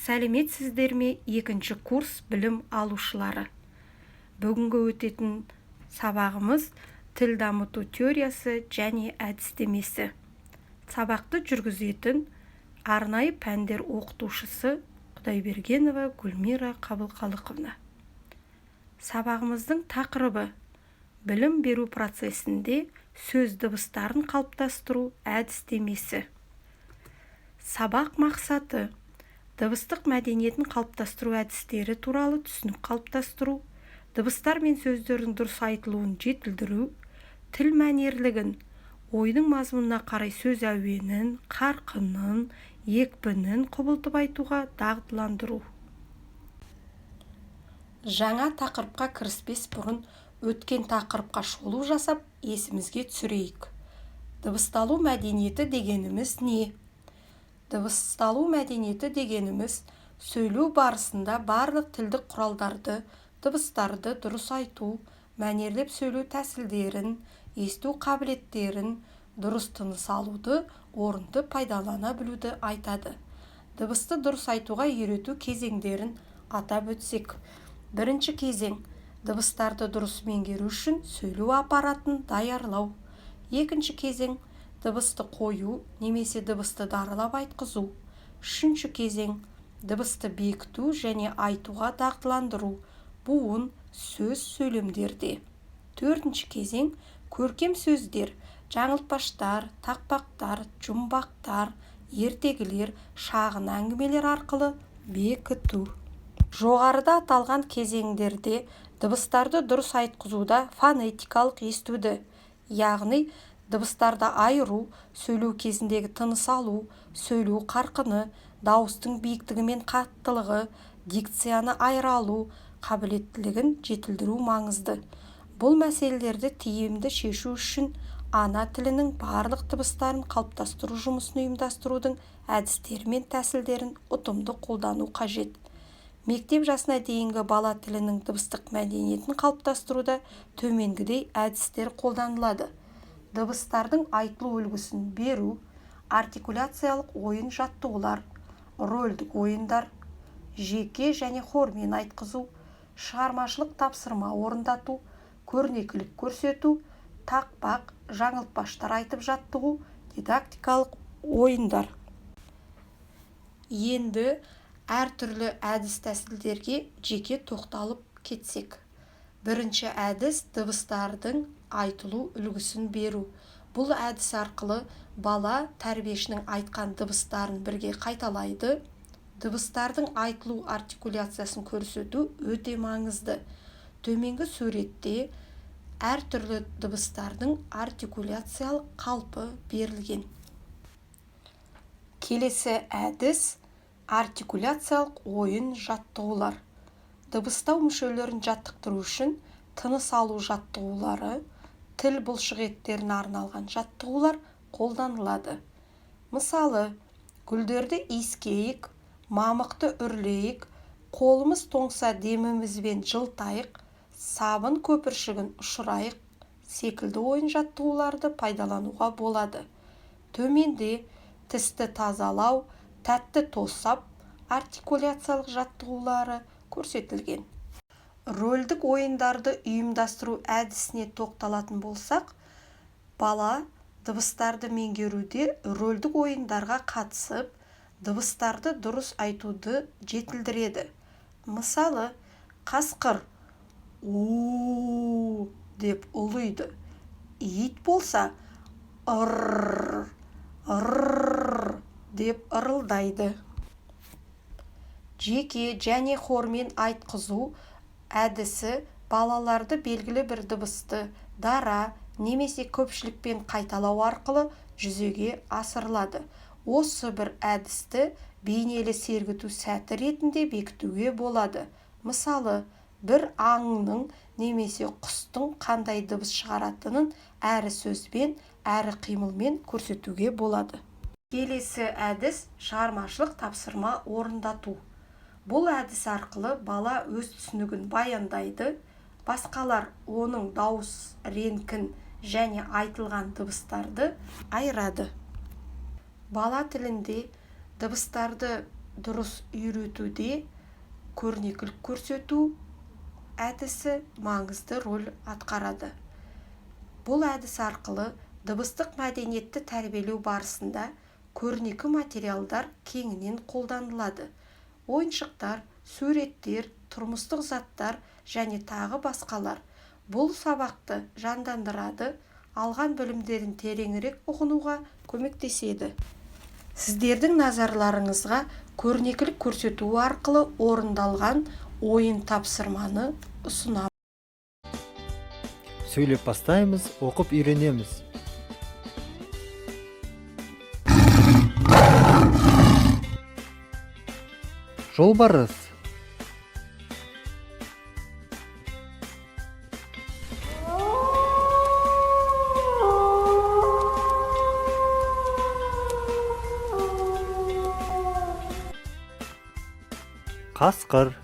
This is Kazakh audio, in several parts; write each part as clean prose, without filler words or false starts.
Сәлеметсіздер ме, екінші курс білім алушылары! Бүгінгі өтетін сабағымыз – тіл дамыту теориясы және әдістемесі. Сабақты жүргізетін арнайы пәндер оқытушысы Құдайбергенова Гүлмира Қабылқалықовна. Сабағымыздың тақырыбы: білім беру процесінде сөз дыбыстарын қалыптастыру әдістемесі. Сабақ мақсаты: дыбыстық мәдениетін қалыптастыру әдістері туралы түсінік қалыптастыру, дыбыстар мен сөздердің дұрыс айтылуын жетілдіру, тіл мәнерлігін, ойдың мазмұнына қарай сөз әуенін, қарқынын, екпінін құбылтып айтуға дағдыландыру. Жаңа тақырыпқа кіріспес бұрын өткен тақырыпқа шолу жасап, есімізге түсірейік. Дыбысталу мәдениеті дегеніміз не? Дыбысталу мәдениеті дегеніміз – сөйлеу барысында барлық тілдік құралдарды, дыбыстарды дұрыс айту, мәнерлеп сөйлеу тәсілдерін, есту қабілеттерін, дұрыс тыныс алуды орынды пайдалана білуді айтады. Дыбысты дұрыс айтуға үйрету кезеңдерін атап өтсек: бірінші кезең – дыбыстарды дұрыс меңгеру үшін сөйлеу аппаратын даярлау; екінші кезең – дыбысты қою немесе дыбысты даралап айтқызу; үшінші кезең – дыбысты бекіту және айтуға дағдыландыру, буын, сөз, сөйлемдерде; төртінші кезең – көркем сөздер, жаңылтпаштар, тақпақтар, жұмбақтар, ертегілер, шағын әңгімелер арқылы бекіту. Жоғарыда аталған кезеңдерде дыбыстарды дұрыс айтқызуда фонетикалық естуді, яғни дыбыстарды айыру, сөйлеу кезіндегі тыныс алу, сөйлеу қарқыны, дауыстың биіктігі мен қаттылығы, дикцияны айыра алу қабілеттілігін жетілдіру маңызды. Бұл мәселелерді тиімді шешу үшін ана тілінің барлық дыбыстарын қалыптастыру жұмысын ұйымдастырудың әдістері мен тәсілдерін ұтымды қолдану қажет. Мектеп жасына дейінгі бала тілінің дыбыстық мәдениетін қалыптастыруда төменгідей әдістер қолданылады: дыбыстардың айтылу үлгісін беру, артикуляциялық ойын жаттығулар, рөлдік ойындар, жеке және хормен айтқызу, шығармашылық тапсырма орындату, көрнекілік көрсету, тақпақ, жаңылтпаштар айтып жаттығу, дидактикалық ойындар. Енді әртүрлі әдіс-тәсілдерге жеке тоқталып кетсек. Бірінші әдіс – дыбыстардың айтылу үлгісін беру. Бұл әдіс арқылы бала тәрбиешінің айтқан дыбыстарын бірге қайталайды. Дыбыстардың айтылу артикуляциясын көрсету өте маңызды. Төменгі суретте әртүрлі дыбыстардың артикуляциялық қалпы берілген. Келесі әдіс – артикуляциялық ойын жаттығулар. Дыбыстау мүшелерін жаттықтыру үшін тыныс алу жаттығулары, тіл бұлшық еттеріне арналған жаттығулар қолданылады. Мысалы, гүлдерді иіскейік, мамықты үрлейік, қолымыз тоңса, демімізбен жылытайық, сабын көпіршігін ұшырайық секілді ойын жаттығуларды пайдалануға болады. Төменде тісті тазалау, тәтті тосап артикуляциялық жаттығулары көрсетілген. Рөлдік ойындарды ұйымдастыру әдісіне тоқталатын болсақ, бала дыбыстарды меңгеруде рөлдік ойындарға қатысып, дыбыстарды дұрыс айтуды жетілдіреді. Мысалы, қасқыр у деп ұлиды, ит болса ыр, ыр деп ырылдайды. Жеке және хормен айтқызу әдісі балаларды белгілі бір дыбысты дара немесе көпшілікпен қайталау арқылы жүзеге асырылады. Осы бір әдісті бейнелі сергіту сәті ретінде бекітуге болады. Мысалы, бір аңның немесе құстың қандай дыбыс шығаратынын әрі сөзбен, әрі қимылмен көрсетуге болады. Келесі әдіс – шығармашылық тапсырма орындату. Бұл әдіс арқылы бала өз түсінігін баяндайды, басқалар оның дауыс реңкін және айтылған дыбыстарды айырады. Бала тілінде дыбыстарды дұрыс үйретуде көрнекілік көрсету әдісі маңызды роль атқарады. Бұл әдіс арқылы дыбыстық мәдениетті тәрбиелеу барысында көрнекі материалдар кеңінен қолданылады. Ойыншықтар, суреттер, тұрмыстық заттар және тағы басқалар. Бұл сабақты жандандырады, алған білімдерін тереңірек ұғынуға көмектеседі. Сіздердің назарларыңызға көрнекілік көрсету арқылы орындалған ойын тапсырманы ұсынамын. Сөйлеп бастаймыз, оқып үйренеміз. Жолбарыс. Қасқыр.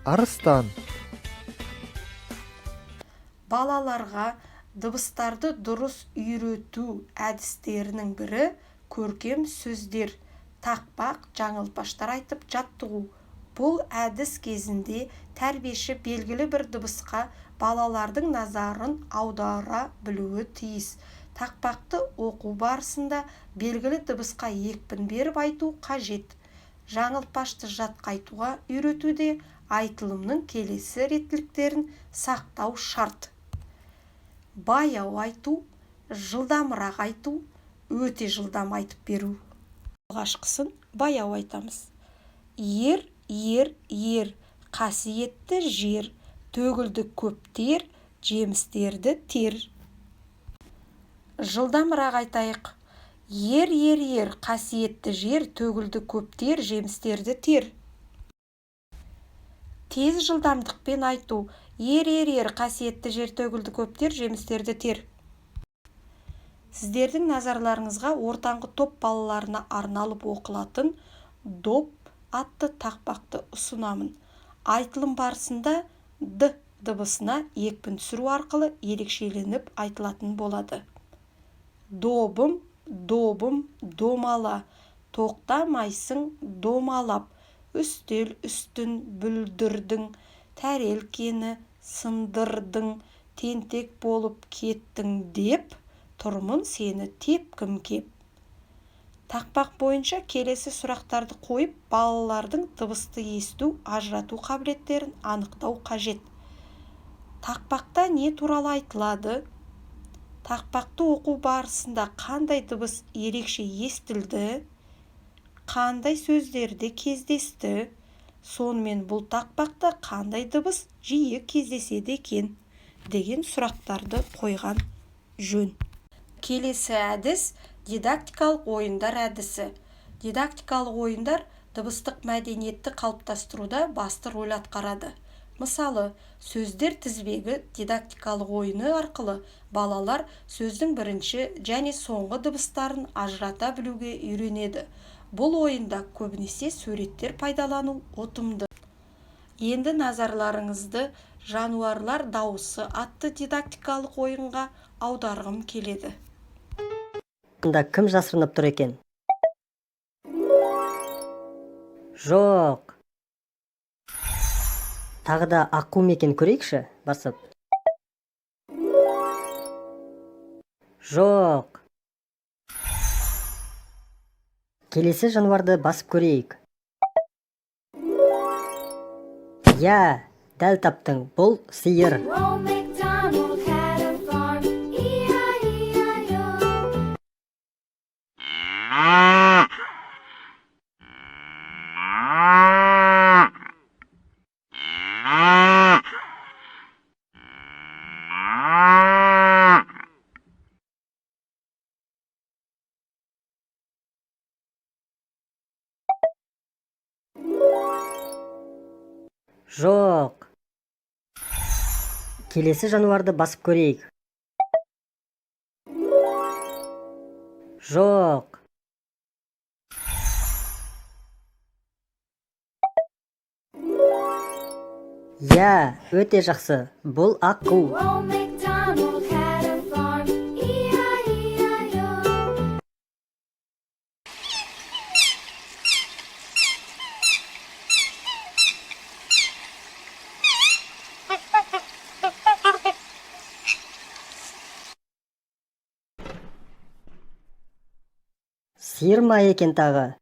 Арыстан. Балаларға дыбыстарды дұрыс үйрету әдістерінің бірі көркем сөздер, тақпақ, жаңылтпаштар айтып жаттығу. Бұл әдіс кезінде тәрбиеші белгілі бір дыбысқа балалардың назарын аудара білуі тиіс. Тақпақты оқу барысында белгілі дыбысқа екпін беріп айту қажет. Жаңылтпашты жатқа айтуға үйретуде айтылымның келесі реттіліктерін сақтау шарт: баяу айту, жылдамырақ айту, өте жылдам айтып беру. Алғашқысын баяу айтамыз. Ер, ер, ер, қасиетті жер, төгілді көп тер, жемістерді тер. Жылдамырақ айтайық. Ер, ер, ер, қасиетті жер, төгілді көп тер, жемістерді тер. Тез жылдамдықпен айту. Ер, ер, ер, қасиетті жер, төгілді көп тер, жемістерді тер. Сіздердің назарларыңызға ортаңғы топ балаларына арналып оқылатын «Доп» атты тақпақты ұсынамын. Айтылым барысында «д» дыбысына екпін түсіру арқылы ерекшеленіп айтылатын болады. Добым, добым, домала, тоқтамайсың домалап, үстел үстін бүлдірдің, тәрелкені сындырдың, тентек болып кеттің деп, тұрмын сені тепкім кеп. Тақпақ бойынша келесі сұрақтарды қойып, балалардың дыбысты есту, ажырату қабілеттерін анықтау қажет. Тақпақта не туралы айтылады? Тақпақты оқу барысында қандай дыбыс ерекше естілді? Қандай сөздерде кездесті? Сонымен бұл тақпақта қандай дыбыс жиі кездеседі екен деген сұрақтарды қойған жөн. Келесі әдіс дидактикалық ойындар әдісі. Дидактикалық ойындар дыбыстық мәдениетті қалыптастыруда басты роль атқарады. Мысалы, сөздер тізбегі дидактикалық ойыны арқылы балалар сөздің бірінші және соңғы дыбыстарын ажырата білуге үйренеді. Бұл ойында көбінесе суреттер пайдалану ұтымды. Енді назарларыңызды «Жануарлар дауысы» атты дидактикалық ойынға аударғым келеді. Мұнда кім жасырынып тұр екен? Жоқ. Тағы да аққу ма екен, көрейікші басып. Жоқ. Келесі жануарды басып көрейік. Иә, дәл таптың, бұл сиыр. Old MacDonald had a farm, E-I-E-I-O. Жоқ. Келесі жануарды басып көрейік. Жоқ. Иә, өте жақсы. Бұл аққу. Old MacDonald had a farm, E-I-E-I-O. Сиыр ма екен тағы?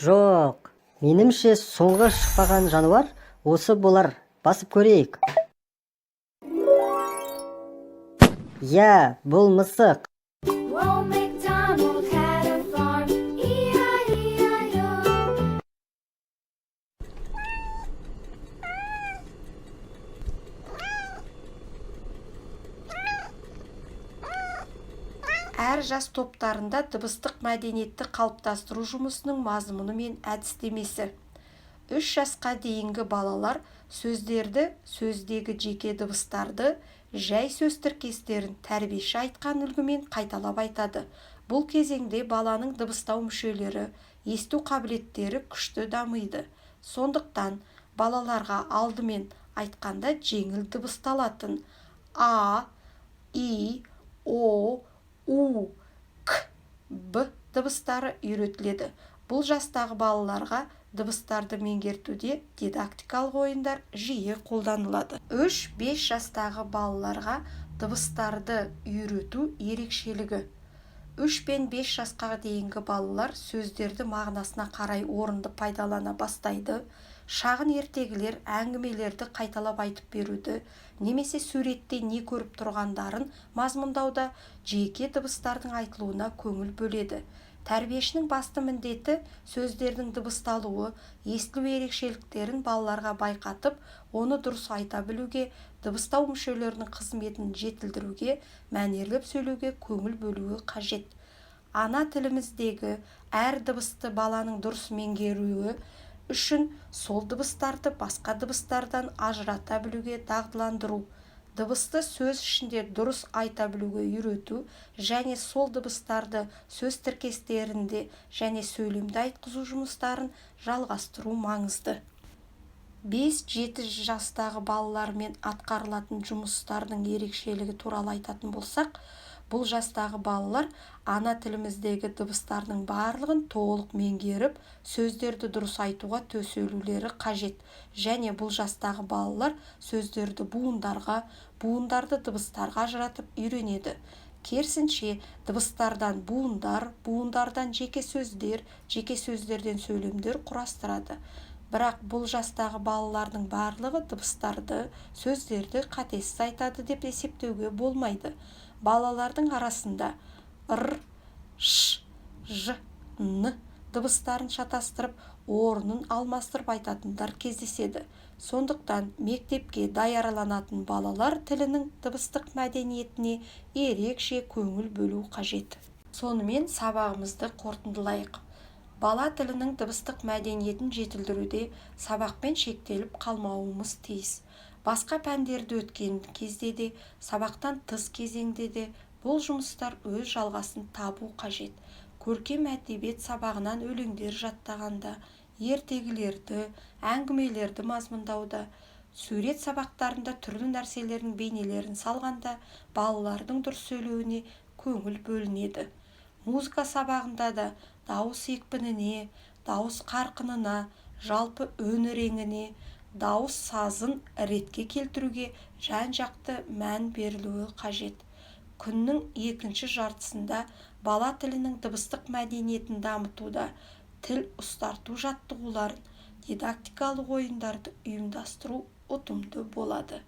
Жоқ. Меніңше, соңғы шықпаған жануар осы болар. Басып көрейік. Иә, бұл мысық. Old MacDonald had a farm, E-I-E-I-O. Әр жас топтарында дыбыстық мәдениетті қалыптастыру жұмысының мазмұны мен әдістемесі. 3 жасқа дейінгі балалар сөздерді, сөздегі жеке дыбыстарды, жай сөз тіркестерін тәрбиеші айтқан үлгімен қайталап айтады. Бұл кезеңде баланың дыбыстау мүшелері, есту қабілеттері күшті дамиды. Сондықтан балаларға алдымен айтқанда жеңіл дыбысталатын а, и, о, у, к, б дыбыстары үйретіледі. Бұл жастағы балаларға дыбыстарды меңгертуде дидактикалық ойындар жиі қолданылады. 3-5 жастағы балаларға дыбыстарды үйрету ерекшелігі. 3 пен 5 жасқа дейінгі балалар сөздерді мағынасына қарай орынды пайдалана бастайды. Шағын ертегілер, әңгімелерді қайталап айтып беруді немесе суретте не көріп тұрғандарын мазмұндауда жеке дыбыстардың айтылуына көңіл бөледі. Тәрбиешінің басты міндеті – сөздердің дыбысталуы, естілу ерекшеліктерін балаларға байқатып, оны дұрыс айта білуге, дыбыстау мүшелерінің қызметін жетілдіруге, мәнерлеп сөйлеуге көңіл бөлуі қажет. Ана тіліміздегі әр дыбысты баланың дұрыс меңгеруі үшін сол дыбыстарды басқа дыбыстардан ажырата білуге дағдыландыру, дыбысты сөз ішінде дұрыс айта білуге үйрету және сол дыбыстарды сөз тіркестерінде және сөйлемде айтқызу жұмыстарын жалғастыру маңызды. 5-7 жастағы балалармен атқарылатын жұмыстардың ерекшелігі туралы айтатын болсақ, бұл жастағы балалар ана тіліміздегі дыбыстардың барлығын толық меңгеріп, сөздерді дұрыс айтуға төселулері қажет және бұл жастағы балалар сөздерді буындарға, буындарды дыбыстарға ажыратып үйренеді. Керісінше, дыбыстардан буындар, буындардан жеке сөздер, жеке сөздерден сөйлемдер құрастырады. Бірақ бұл жастағы балалардың барлығы дыбыстарды, сөздерді қатесіз айтады деп есептеуге болмайды. Балалардың арасында р, ш, ж, н дыбыстарын шатастырып, орнын алмастырып айтатындар кездеседі. Сондықтан мектепке даярланатын балалар тілінің дыбыстық мәдениетіне ерекше көңіл бөлу қажет. Сонымен, сабағымызды қорытындылайық. Бала тілінің дыбыстық мәдениетін жетілдіруде сабақпен шектеліп қалмауымыз тиіс. Басқа пәндерді өткен кезде де, сабақтан тыс кезеңде де бұл жұмыстар өз жалғасын табу қажет. Көркем әдебиет сабағынан өлеңдер жаттағанда, ертегілерді, әңгімелерді мазмұндауда, сурет сабақтарында түрлі нәрселердің бейнелерін салғанда балалардың дұрыс сөйлеуіне көңіл бөлінеді. Музыка сабағында да дауыс екпініне, дауыс қарқынына, жалпы үн реңіне, дауыс сазын ретке келтіруге жан-жақты мән берілуі қажет. Күннің екінші жартысында бала тілінің дыбыстық мәдениетін дамытуда тіл ұстарту жаттығуларын, дидактикалық ойындарды ұйымдастыру ұтымды болады.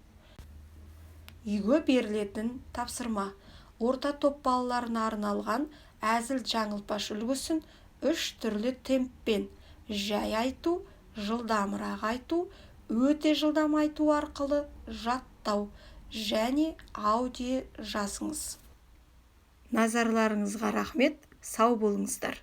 Үйге берілетін тапсырма: орта топ балаларына арналған әзіл-жаңылпаш үлгісін үш түрлі темппен: жай айту, жылдамырақ айту, өте жылдам айту арқылы жаттау және аудио жазыңыз. Назарларыңызға рахмет, сау болыңыздар!